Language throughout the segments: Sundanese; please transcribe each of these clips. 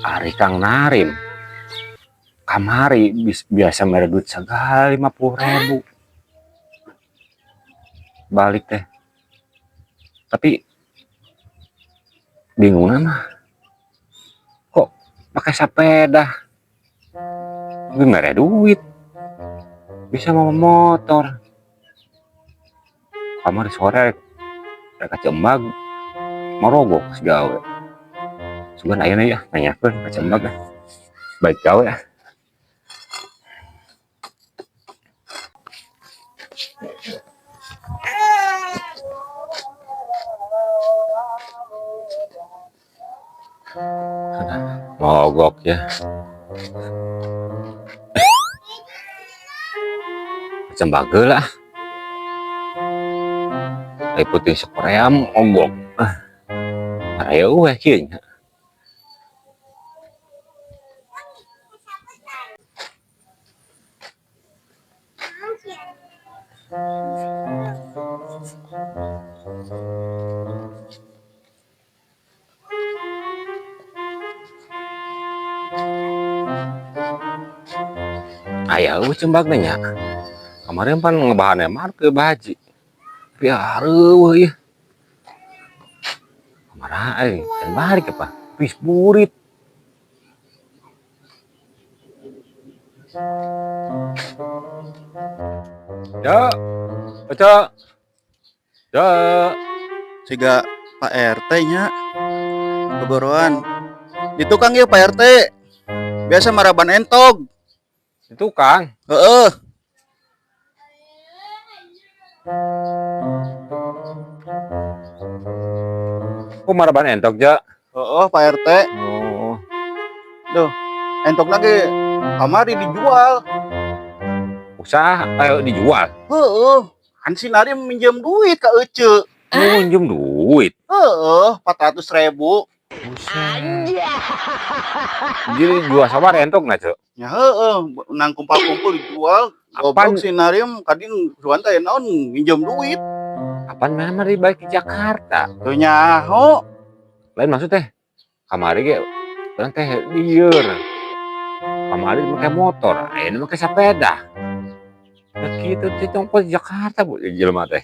Ari Kang Narim kamari biasa mere duit segala 50.000 balik teh, tapi bingung mah kok pakai sepeda tapi mere duit bisa mau motor. Kamari sore rek ka Cembag marogok gawe sugan ayeuna ya nanyakeun ka Cembag ah balik gawe ah. Mogok ya. Cembag lah. Ai puting sakorea mogok. Ah. Aya we kieu nya. Aya eueuh Cembagna nya. Kemarin pan ngebahan emar ke Bah Haji. Tapi areueuh ieu. Kumaha euy, can balik apa? Pis burit. Ya, Oca. Ya. Siga Pak RT nya. Bogoroan. Di tukang ieu Pak RT. Biasa maraban entog. Di tukang. Heeh. Kok maraban entok, Ja? Heeh, Pak RT. Oh. Duh, entok lagi kamari dijual. Usaha ayo dijual. Heeh. Kan si Narim minjem duit ke Ece. Minjem duit. Heeh, 400.000. Buset. Jadi jual sabar entok na, Cek? Ya heeh, nang kumpul-kumpul dijual. Apaan? Goblok si Narim kading suan teh naon minjem duit. Apaan mana mah balik ke Jakarta? Teu nyaho. Lain maksud teh. Kamari ge urang teh lieur. Kamari make motor, ayeuna make sepeda. Nah, kitu teh tong ke Jakarta bu jelema teh.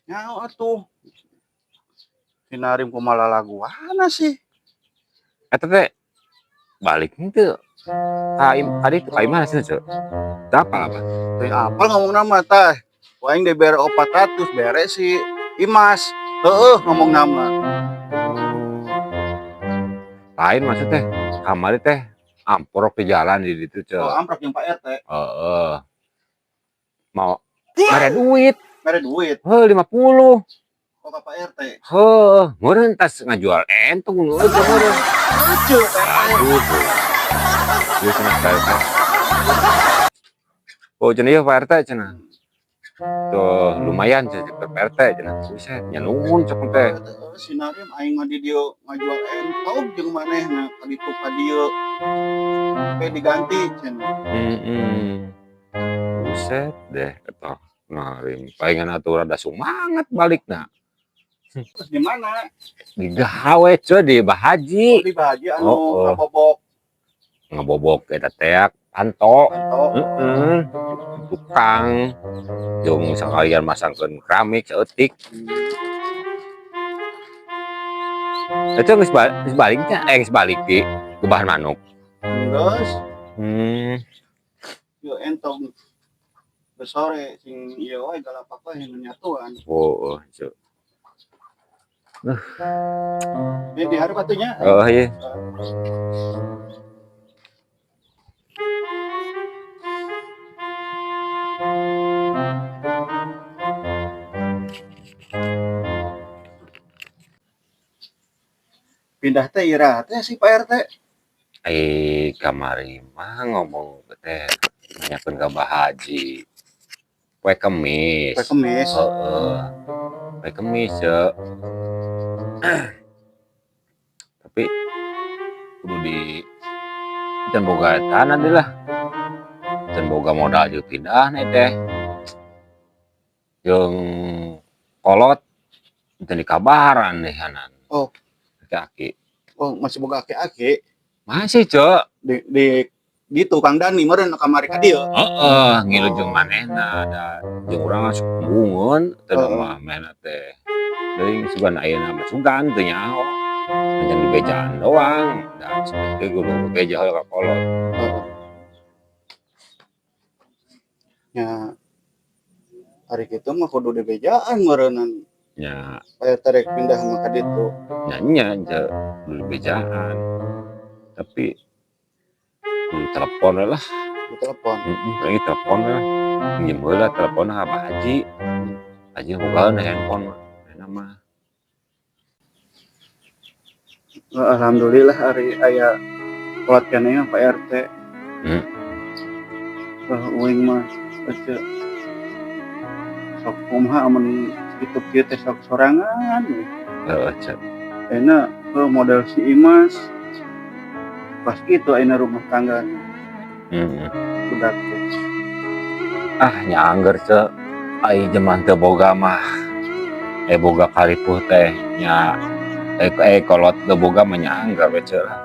Nyaho atuh. Si Narim kumaha lalaguana sih. Eta teh balik henteu. Ka tadi ka imah sih, Cek? Teu apal apa? Teu apal ngomong nama tah. Aing dibere 400 bere si Imas. Heeh ngomong nama. Lain maksud teh kamari teh amprok di jalan di ditu, Cek. Oh, amprok jeung Pak RT. Heeh. Mau mere duit. Mere duit. Heuh 50. Oh, ka Pak RT. Heuh, meureun tas ngajual entong nu eueuh meureun. Lucu, Pak RT. Aduh. Ieu cenah Pak RT. Oh, cenah ieu Pak RT cenah. Tuh, lumayan cenah Pak RT cenah. Buset, nya nuhun cek teh. Si Narim aing mah di dieu ngajual entog jeung manehna ka ditu ka dieu. Oke diganti cenah. Heeh. Buset deh eta Narim. Palingan atuh rada sumanget balikna. Terus di mana? Di gawe cuy di Bah Haji. Oh, di Bah Haji anu Oh, oh. ngabobok. Ngabobok eta teh panto. Panto. Heeh. Tukang jeung sakalian masangkeun keramik saeutik. Itu geus balik nya, geus balik di Gubahan Manuk. Geus. Yo entong geus sore sing ieu wae galapak wae nu nyatuan. Oh, oh, cuk. Ini di hareup atuh nya. Oh iya. Pindah teh ira teh si Pak RT. Eh, kamari mah ngomong teh nanyakeun ka Bah Haji. Poe Kemis. Poe Kemis. Heeh. Poe Kemis, Cek. Tapi kudu di can boga etana deui lah. Can boga modal jeung pindah teh. Jeung kolot teu dikabaran deh hanan. Oh. Aki-aki. Oh, masih boga aki-aki. Masih, Cok. Di gitu Kang Dani meureun kamari ka dieu. Heeh, ngilu jeung manehna da jeung urang sok embungeun teh mah manehna teh. Deui sugan ayeuna mah sugan teu nyaho. Hanya dibejaan doang. Da sakitu kudu bebeja heula ka kolot. Heeh. Nya ari kitu mah kudu dibejaan meureunnan. Nya. Pak RT rek pindah mah ka ditu. Nya nya ce kudu dibejaan. Tapi kudu telepon we lah. Di telepon. Heeh, lagi telepon we lah. Minjem heula telepon ka Pak Haji. Haji bogaeun handphone mah. Manehna mah. Alhamdulillah ari aya kolot keneh Pak RT. Uing mah ece sok kumaha amun kitu kieu teh sok sorangan we. Heeh, ce. Ayeuna heuh model si Imas. Pas kitu ayeuna rumah tangga. Heeh. Budak teh. Ah, nya angger ce. Ai jeman teu boga mah. Boga karipuh teh nya kolot teu boga mah nya angger we ce lah.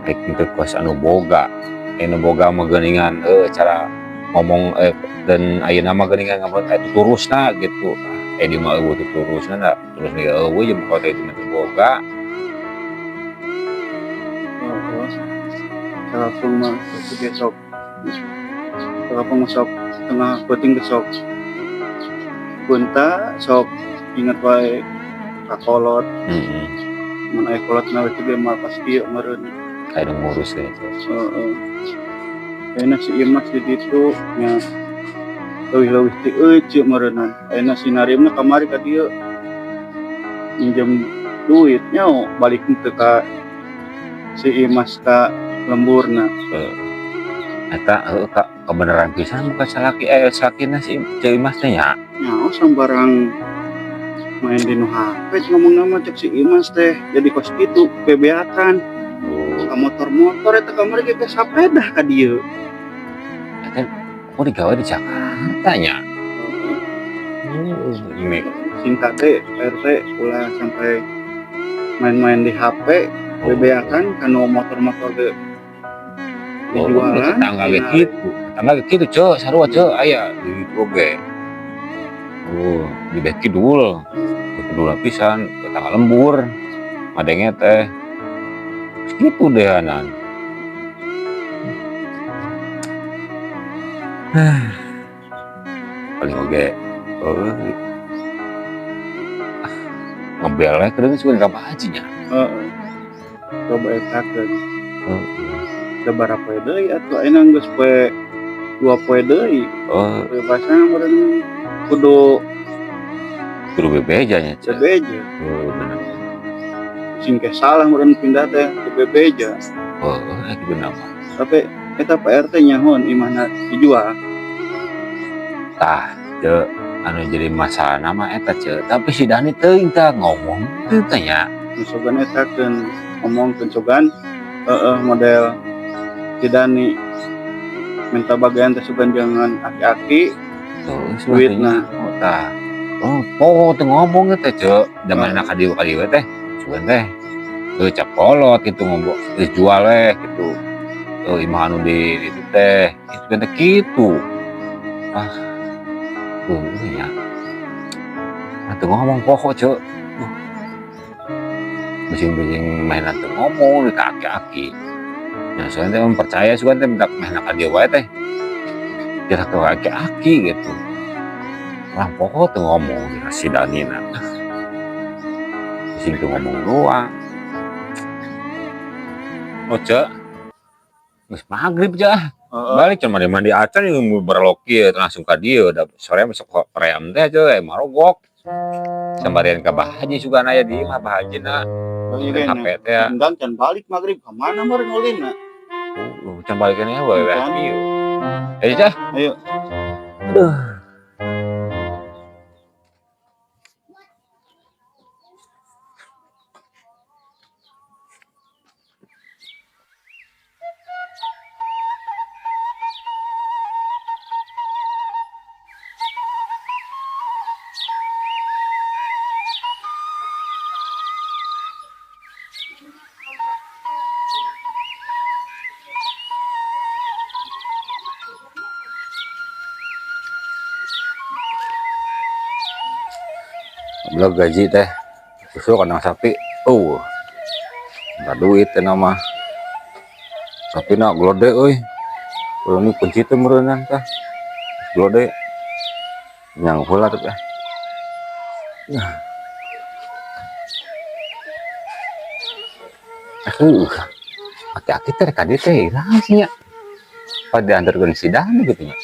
Rek teu kos anu boga. Anu boga mah geuningan cara ngomong dan ayeuna mah geuningan ngomong tuturusna gitu. Di mah eueuh tuturusna da terus ge eueuh jeung kolot teh teu boga. Heeh. Langsung mah besok. Telepon sok tengah peuting sok. Punta sok inget wae ka kolot. Heeh. Mun aya kolot na we teh mah pas kieu meureun. Aya nu ngurus teh. Heeh. Ayeuna si Imas di ditu nya leuwih-leuwih ti euceu meureunnan. Ayeuna si Narimna kamari ka dieu minjem duit nya balik teu ka si Imas ka lemburna. Heeh. Eta heueuh ka kebenaran pisan bukan salaki salakina si Ceu Imas teh nya. Nyaho sambarang main di nu HP ngomongna mah cek si Imas teh jadi kos kitu bebeakan. Oh. Ka motor-motor eta kamari ge ka sapedah ka dieu. Eta kok digawe di Jakarta nya? Heeh. Ini Cinta teh RT ulah sampai main-main di HP bebeakan kanu motor-motor ge dijualan. Tetangga ge kitu. Tetangga ge kitu ceu, sarua ceu aya di ditu oge. Oh, di beh kidul. Kidul pisan, tetangga lembur. Madenge teh. Kitu dehanan. Paling oge heueuh. Ngebel we keur geus ka Pak Haji nya. Heeh. Coba etakeun. Heeh. Sabaraha poe deui atuh ayeuna geus poe 2 poe deui. Oh. Bebasna meureun kudu kudu bebeja nya ce. Bebeja. Heuh bener. Sing ke salah meureun pindah teh ke bebeja. Heeh, kitu mah. Tapi eta Pak RT nyahoan imahna dijual. Tah, ce anu jadi masalah nama eta ce, tapi si Dani teuing tah ngomong teu teh nya. Sugan eta keun ngomongkeun sugan heeh model si Dani minta bagian teh sugan jangan aki-aki duitna. Oh, tah. Oh, poho teu ngomong teh ce, da manehna ka dieu teh sugan teh heuh cap kolot kitu ngomong geus jual we kitu. Heuh imah anu di ditu teh, kitu teh kitu. Ah. Heuh nya. Teu ngomong poho ce. Bising-bising mainan teu ngomong di aki-aki. Nah, soalnya teh percaya sugan teh minta mainan ka dieu wae teh. Kira ke aki-aki gitu. Orang poho teu ngomong si Danina. Bising teu ngomong doang. Oh, ce. Geus magrib ce. Balik cuma mandi acan yang berloki langsung ka dieu da sore masuk koream teh ce marogok. Sambarian ka Bah Haji sugan aya di imah Bah Haji na. HP teh. Endang can balik magrib ka mana meureun ulina? Can balik keneh we we ieu. Ayo cah. Ayo. Aduh. Belum gaji teh. Justru kandang sapi. Oh. Enggak duit teh nama. Sapi nak glode euy. Kalau ini kunci teh meureunnan tah. Glode. Yang heula tuh teh. Aduh. Aki-aki teh ka dieu teh iraha sih nya. Pada diantarkeun si Dani gitu nya.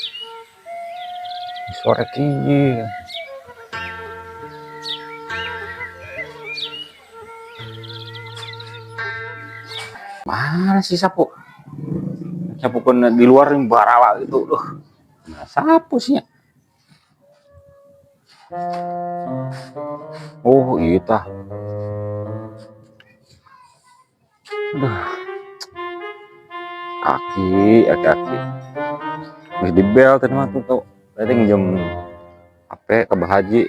Sore kieu. Mana sih sapu? Sapu kan di luar yang barawa gitu. Duh. Nah, sapu sih nya. Oh, iya tah. Aduh. Kaki, aki-aki. Terus di bel tadi mah tuh. Tadi nginjem HP ke Bah Haji.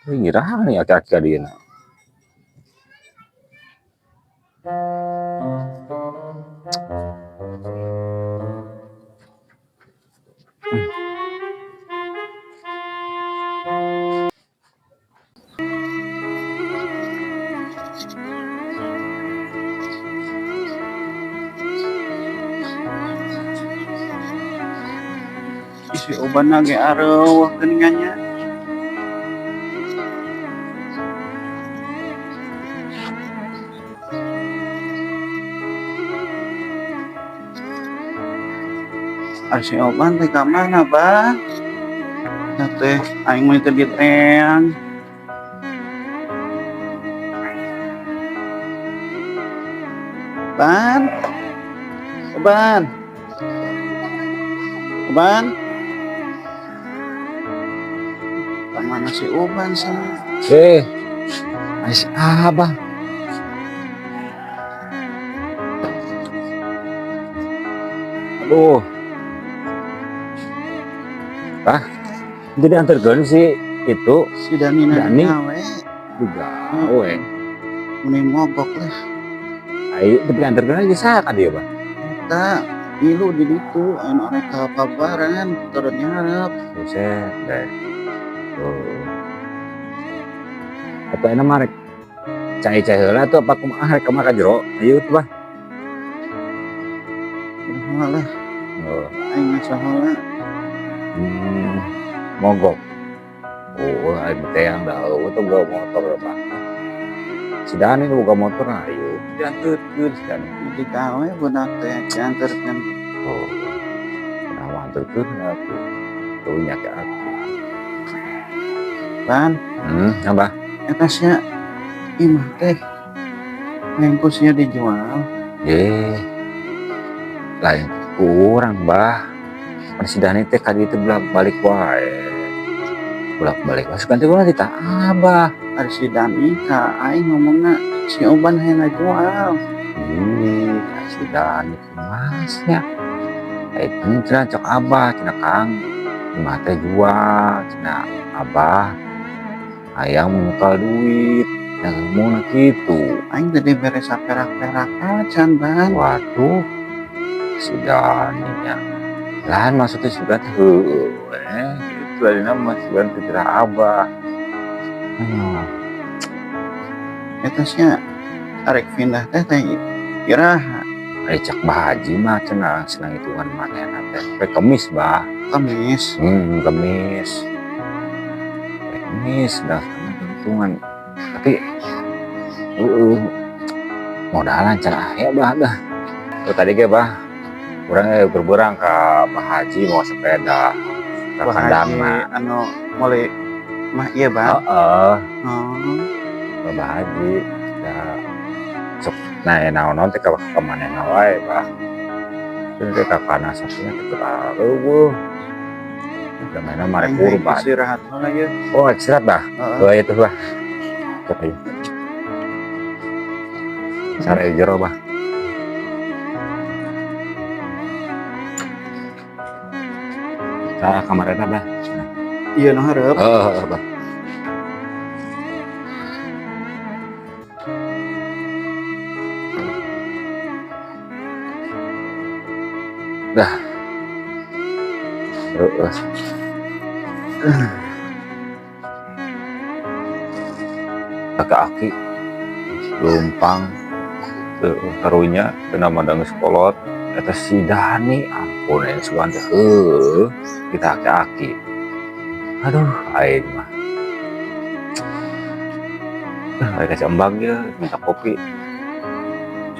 Ini ngira nih aki-aki adina. Si Oban ge areuweuh geuningannya. Ah, si Oban teh ka mana, Bah? Nah teh aing mah teu diteang. Ban. Oban. Oban. Mana si Oban sana? Ais abah. Aduh. Ah, jadi antarkeun si itu si Dani Dani. Gawe. Juga we. Meni mogok lah. Ayo tapi antarkeun aja saha ka dieu, Bah? Eta ngilu di ditu anu arek ka pabaran turun ngarep. Buset deh. Oh. Atau enak mah rek cai-cai heula tuh apa kumaha rek kumaha ka jero? Ayo tuh, Bah. Heula lah. Oh. Aing mah saheula. Mogok. Oh, aing teang dah. Oh, tuh boga motor apa? Si Dani boga motor ayo. Dianterkeun si Dani. Digawe budak teh dianterkeun. Oh. Kunaon anterkeun atuh. Tuh nya ke aku. Ban. Apa? Eta sia imah teh ngengkusnya dijual. Lain kurang, Bah. Pan si Dani teh ka dieu teh bolak-balik wae. Bolak-balik wae sugan teh urang ditah Abah. Ari si Dani ka aing ngomongna si Oban hayang ngajual. Ih, si Dani kumaha nya. Itu cenah cok Abah, cenah Kang. Imah teh jual, cenah Abah. Hayang mengukal duit, yang ngomongna kitu. Aing teh dibere saperak-perak acan, Ban. Waduh, si Dani nya. Lain maksudnya si Ban heueuh we, kitu ayeuna mah si Ban teh cenah Abah. Eta sia arek pindah teh teh iraha. Ari cak Bah Haji mah cenah senang hitungan manehna teh. Poe Kemis, Bah. Kemis. Kemis. Poe Kemis dah hitungan. Tapi heeh modalan cenah aya Bah dah. Oh, tadi ge Bah, urang ge berberang ka Bah Haji mau sepeda ka Bah Haji kandangna. anu meuli mah ieu, Bah. Heeh. Oh. Ka Bah Haji da sok nah naon-naon teh ka manehna wae, Bah. Teu teh ka kana sapinya teh keur eueuh. Da mainna mah rek Aing hayang kurban. istirahat heula ieu. Oh, istirahat, Bah. Heeh. Oh, itu, Bah. Cek aja. Sare jero, Bah. Tah kamarena, Bah. Iya nu hareup. Heeh, Bah. Dah. Heeh. Aki-aki leumpang karunya teu mandang kolot. Eta si Dani, ampun, ini sugan teh heuh kita aki-aki. Aduh, aing mah. Aing kasih embang ya, minta kopi.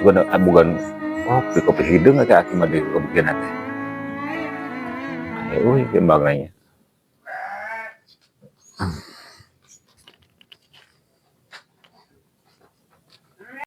Juga bukan kopi, kopi hideung aki-aki mah di kopi teh. Ayo, euy, embang nanya.